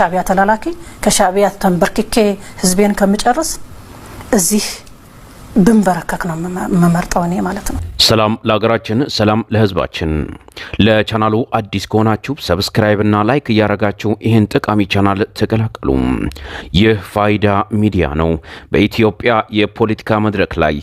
የሻዕቢያ ተላላኪ፣ ከሻዕቢያ ተንበርክኬ ህዝቤን ከምጨርስ እዚህ ብንበረከክ ነው የምመርጠው እኔ ማለት ነው። ሰላም ለሀገራችን፣ ሰላም ለህዝባችን። ለቻናሉ አዲስ ከሆናችሁ subscribe እና like እያረጋችሁ ይህን ጠቃሚ ቻናል ተቀላቀሉ። ይህ ፋይዳ ሚዲያ ነው። በኢትዮጵያ የፖለቲካ መድረክ ላይ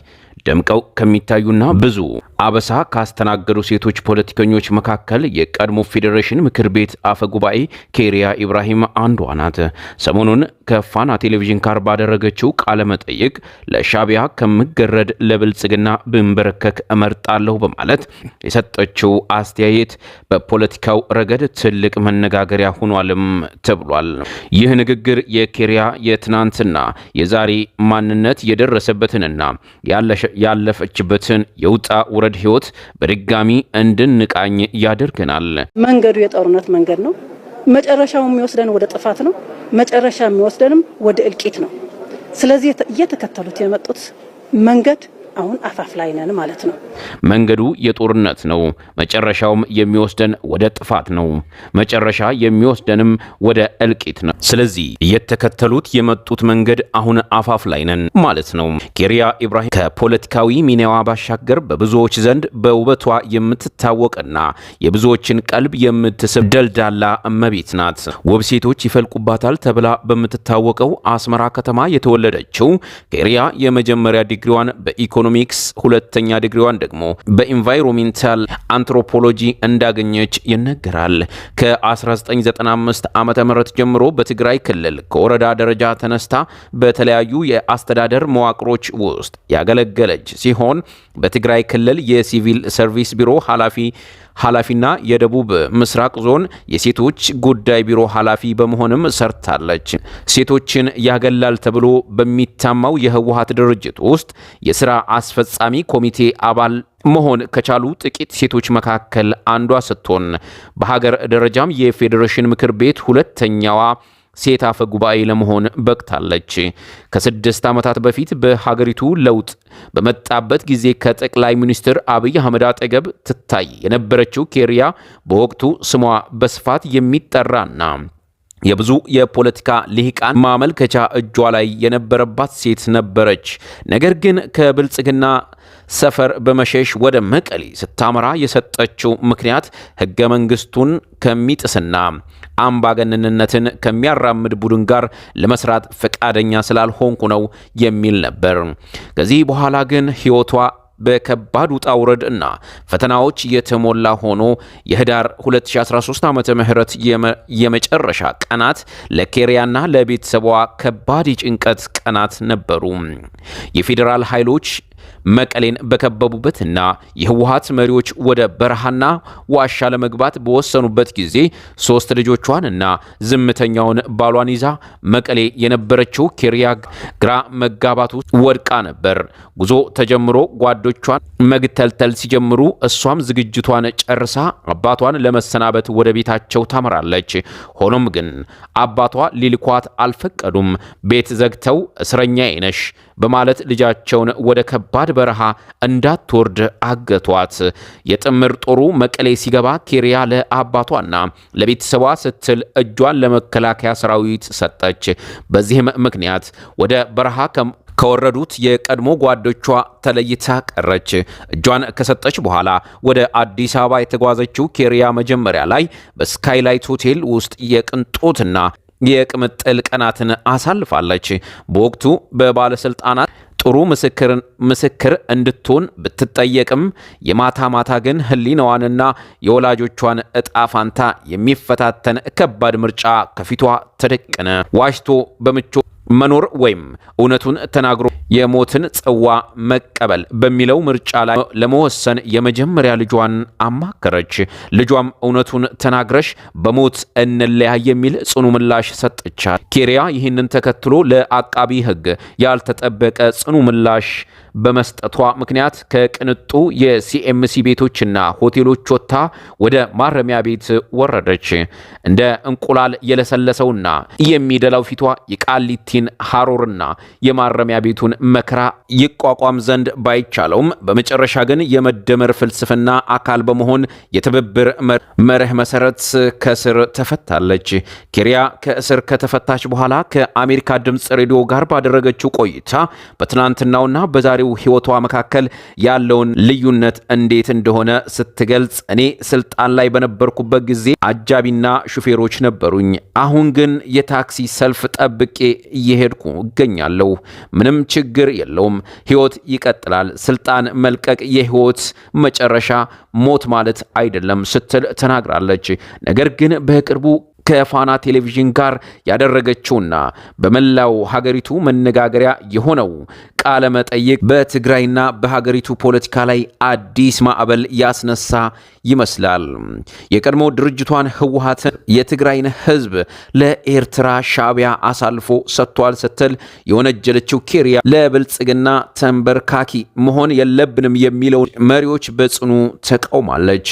ደምቀው ከሚታዩና ብዙ አበሳ ካስተናገዱ ሴቶች ፖለቲከኞች መካከል የቀድሞ ፌዴሬሽን ምክር ቤት አፈ ጉባኤ ኬሪያ ኢብራሂም አንዷ ናት። ሰሞኑን ከፋና ቴሌቪዥን ጋር ባደረገችው ቃለ መጠይቅ ለሻዕቢያ ከምገረድ ለብልጽግና ብንበረከክ እመርጣለሁ በማለት የሰጠችው አስተያየት በፖለቲካው ረገድ ትልቅ መነጋገሪያ ሆኗልም ተብሏል። ይህ ንግግር የኬሪያ የትናንትና የዛሬ ማንነት፣ የደረሰበትንና ያለፈችበትን የውጣ ውረድ ህይወት በድጋሚ እንድንቃኝ ያደርገናል። መንገዱ የጦርነት መንገድ ነው። መጨረሻው የሚወስደን ወደ ጥፋት ነው። መጨረሻ የሚወስደንም ወደ እልቂት ነው። ስለዚህ እየተከተሉት የመጡት መንገድ አሁን አፋፍ ላይ ነን ማለት ነው። መንገዱ የጦርነት ነው። መጨረሻውም የሚወስደን ወደ ጥፋት ነው። መጨረሻ የሚወስደንም ወደ እልቂት ነው። ስለዚህ እየተከተሉት የመጡት መንገድ አሁን አፋፍ ላይ ነን ማለት ነው። ኬሪያ ኢብራሂም ከፖለቲካዊ ሚናዋ ባሻገር በብዙዎች ዘንድ በውበቷ የምትታወቅና የብዙዎችን ቀልብ የምትስብ ደልዳላ እመቤት ናት። ውብ ሴቶች ይፈልቁባታል ተብላ በምትታወቀው አስመራ ከተማ የተወለደችው ኬሪያ የመጀመሪያ ዲግሪዋን በኢኮኖሚክስ፣ ሁለተኛ ዲግሪዋን ደግሞ በ environmental anthropology እንዳገኘች ይነገራል። ከ1995 ዓመተ ምህረት ጀምሮ በትግራይ ክልል ከወረዳ ደረጃ ተነስታ በተለያዩ የአስተዳደር መዋቅሮች ውስጥ ያገለገለች ሲሆን፣ በትግራይ ክልል የሲቪል ሰርቪስ ቢሮ ኃላፊና የደቡብ ምስራቅ ዞን የሴቶች ጉዳይ ቢሮ ኃላፊ በመሆንም ሰርታለች። ሴቶችን ያገላል ተብሎ በሚታማው የህወሀት ድርጅት ውስጥ የስራ አስፈጻሚ ኮሚቴ አባል መሆን ከቻሉ ጥቂት ሴቶች መካከል አንዷ ስትሆን፣ በሀገር ደረጃም የፌዴሬሽን ምክር ቤት ሁለተኛዋ ሴት አፈ ጉባኤ ለመሆን በቅታለች። ከ6 ዓመታት በፊት በሀገሪቱ ለውጥ በመጣበት ጊዜ ከጠቅላይ ሚኒስትር አብይ አህመድ አጠገብ ትታይ የነበረችው ኬሪያ በወቅቱ ስሟ በስፋት የሚጠራና የብዙ የፖለቲካ ልሂቃን ማመልከቻ እጇ ላይ የነበረባት ሴት ነበረች። ነገር ግን ከብልጽግና ሰፈር በመሸሽ ወደ መቀሌ ስታመራ የሰጠችው ምክንያት ህገ መንግስቱን ከሚጥስና አምባገነንነትን ከሚያራምድ ቡድን ጋር ለመስራት ፈቃደኛ ስላልሆንኩ ነው የሚል ነበር። ከዚህ በኋላ ግን ህይወቷ በከባድ ውጣ ውረድ እና ፈተናዎች የተሞላ ሆኖ የህዳር 2013 ዓመተ ምህረት የመጨረሻ ቀናት ለኬሪያና ለቤተሰቧ ከባድ የጭንቀት ቀናት ነበሩ። የፌዴራል ኃይሎች መቀሌን በከበቡበትና የህወሀት መሪዎች ወደ በረሃና ዋሻ ለመግባት በወሰኑበት ጊዜ ሶስት ልጆቿንና ዝምተኛውን ባሏን ይዛ መቀሌ የነበረችው ኬሪያ ግራ መጋባት ውስጥ ወድቃ ነበር። ጉዞ ተጀምሮ ጓዶቿን መግተልተል ሲጀምሩ እሷም ዝግጅቷን ጨርሳ አባቷን ለመሰናበት ወደ ቤታቸው ታመራለች። ሆኖም ግን አባቷ ሊልኳት አልፈቀዱም። ቤት ዘግተው እስረኛዬ ነሽ በማለት ልጃቸውን ወደ ከባድ በረሃ እንዳትወርድ አገቷት። የጥምር ጦሩ መቀሌ ሲገባ ኬሪያ ለአባቷና ለቤተሰቧ ስትል እጇን ለመከላከያ ሰራዊት ሰጠች። በዚህም ምክንያት ወደ በረሃ ከወረዱት የቀድሞ ጓዶቿ ተለይታ ቀረች። እጇን ከሰጠች በኋላ ወደ አዲስ አበባ የተጓዘችው ኬሪያ መጀመሪያ ላይ በስካይላይት ሆቴል ውስጥ የቅንጦትና የቅምጥል ቀናትን አሳልፋለች። በወቅቱ በባለስልጣናት ጥሩ ምስክር እንድትሆን ብትጠየቅም የማታ ማታ ግን ሕሊናዋንና የወላጆቿን እጣ ፋንታ የሚፈታተን ከባድ ምርጫ ከፊቷ ተደቀነ። ዋሽቶ በምቾት መኖር ወይም እውነቱን ተናግሮ የሞትን ጽዋ መቀበል በሚለው ምርጫ ላይ ለመወሰን የመጀመሪያ ልጇን አማከረች። ልጇም እውነቱን ተናግረሽ በሞት እንለያይ የሚል ጽኑ ምላሽ ሰጠቻት። ኬሪያ ይህንን ተከትሎ ለአቃቢ ሕግ ያልተጠበቀ ጽኑ ምላሽ በመስጠቷ ምክንያት ከቅንጡ የሲኤምሲ ቤቶችና ሆቴሎች ወጥታ ወደ ማረሚያ ቤት ወረደች። እንደ እንቁላል የለሰለሰውና የሚደላው ፊቷ የቃሊቲን ሐሩርና የማረሚያ ቤቱን መከራ ይቋቋም ዘንድ ባይቻለውም በመጨረሻ ግን የመደመር ፍልስፍና አካል በመሆን የትብብር መርህ መሰረት ከእስር ተፈታለች። ኬሪያ ከእስር ከተፈታች በኋላ ከአሜሪካ ድምፅ ሬዲዮ ጋር ባደረገችው ቆይታ በትናንትናውና በዛሬው ሕይወቷ መካከል ያለውን ልዩነት እንዴት እንደሆነ ስትገልጽ፣ እኔ ስልጣን ላይ በነበርኩበት ጊዜ አጃቢና ሹፌሮች ነበሩኝ። አሁን ግን የታክሲ ሰልፍ ጠብቄ እየሄድኩ እገኛለሁ። ምንም ችግር የለውም። ሕይወት ይቀጥላል። ስልጣን መልቀቅ የሕይወት መጨረሻ ሞት ማለት አይደለም ስትል ተናግራለች። ነገር ግን በቅርቡ ከፋና ቴሌቪዥን ጋር ያደረገችውና በመላው ሀገሪቱ መነጋገሪያ የሆነው ቃለ መጠይቅ በትግራይና በሀገሪቱ ፖለቲካ ላይ አዲስ ማዕበል ያስነሳ ይመስላል። የቀድሞ ድርጅቷን ህወሓትን የትግራይን ህዝብ ለኤርትራ ሻዕቢያ አሳልፎ ሰጥቷል ስትል የወነጀለችው ኬሪያ ለብልጽግና ተንበርካኪ መሆን የለብንም የሚለው መሪዎች በጽኑ ተቃውማለች።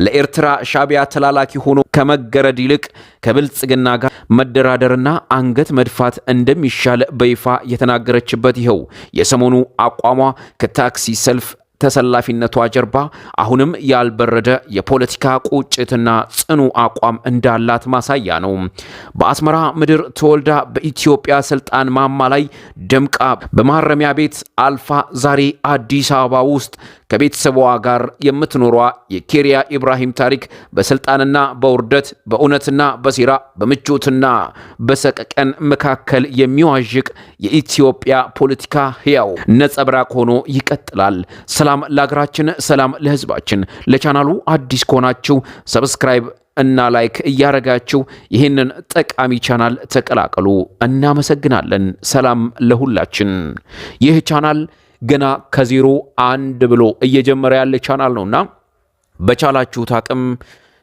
ለኤርትራ ሻዕቢያ ተላላኪ ሆኖ ከመገረድ ይልቅ ከብልጽግና ጋር መደራደርና አንገት መድፋት እንደሚሻል በይፋ የተናገረችበት ይኸው የሰሞኑ አቋሟ ከታክሲ ሰልፍ ተሰላፊነቷ ጀርባ አሁንም ያልበረደ የፖለቲካ ቁጭትና ጽኑ አቋም እንዳላት ማሳያ ነው። በአስመራ ምድር ተወልዳ በኢትዮጵያ ስልጣን ማማ ላይ ደምቃ በማረሚያ ቤት አልፋ ዛሬ አዲስ አበባ ውስጥ ከቤተሰቧ ጋር የምትኖሯ የኬሪያ ኢብራሂም ታሪክ በስልጣንና በውርደት፣ በእውነትና በሴራ፣ በምቾትና በሰቀቀን መካከል የሚዋዥቅ የኢትዮጵያ ፖለቲካ ሕያው ነጸብራቅ ሆኖ ይቀጥላል። ሰላም ለሀገራችን፣ ሰላም ለሕዝባችን። ለቻናሉ አዲስ ከሆናችሁ subscribe እና like እያረጋችሁ ይህንን ጠቃሚ ቻናል ተቀላቀሉ። እናመሰግናለን። ሰላም ለሁላችን። ይህ ቻናል ገና ከዜሮ አንድ ብሎ እየጀመረ ያለ ቻናል ነውና በቻላችሁት አቅም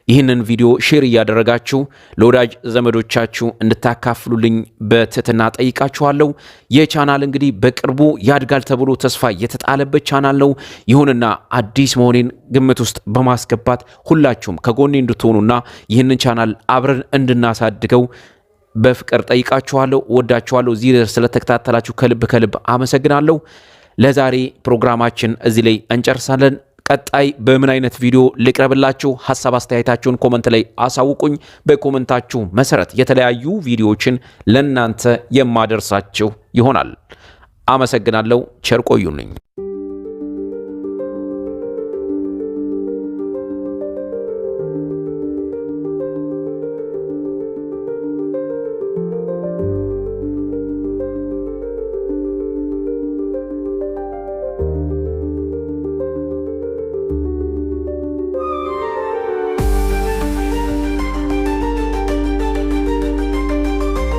ይህንን ቪዲዮ share እያደረጋችሁ ለወዳጅ ዘመዶቻችሁ እንድታካፍሉልኝ በትህትና ጠይቃችኋለሁ። ይህ ቻናል እንግዲህ በቅርቡ ያድጋል ተብሎ ተስፋ የተጣለበት ቻናል ነው። ይሁንና አዲስ መሆኔን ግምት ውስጥ በማስገባት ሁላችሁም ከጎኔ እንድትሆኑና ይህንን ቻናል አብረን እንድናሳድገው በፍቅር ጠይቃችኋለሁ። ወዳችኋለሁ። እዚህ ስለተከታተላችሁ ከልብ ከልብ አመሰግናለሁ። ለዛሬ ፕሮግራማችን እዚህ ላይ እንጨርሳለን። ቀጣይ በምን አይነት ቪዲዮ ልቅረብላችሁ? ሀሳብ አስተያየታችሁን comment ላይ አሳውቁኝ። በ comment ኣችሁ መሰረት የተለያዩ ቪዲዮዎችን ለእናንተ የማደርሳችሁ ይሆናል። አመሰግናለሁ። ቸር ቆዩልኝ።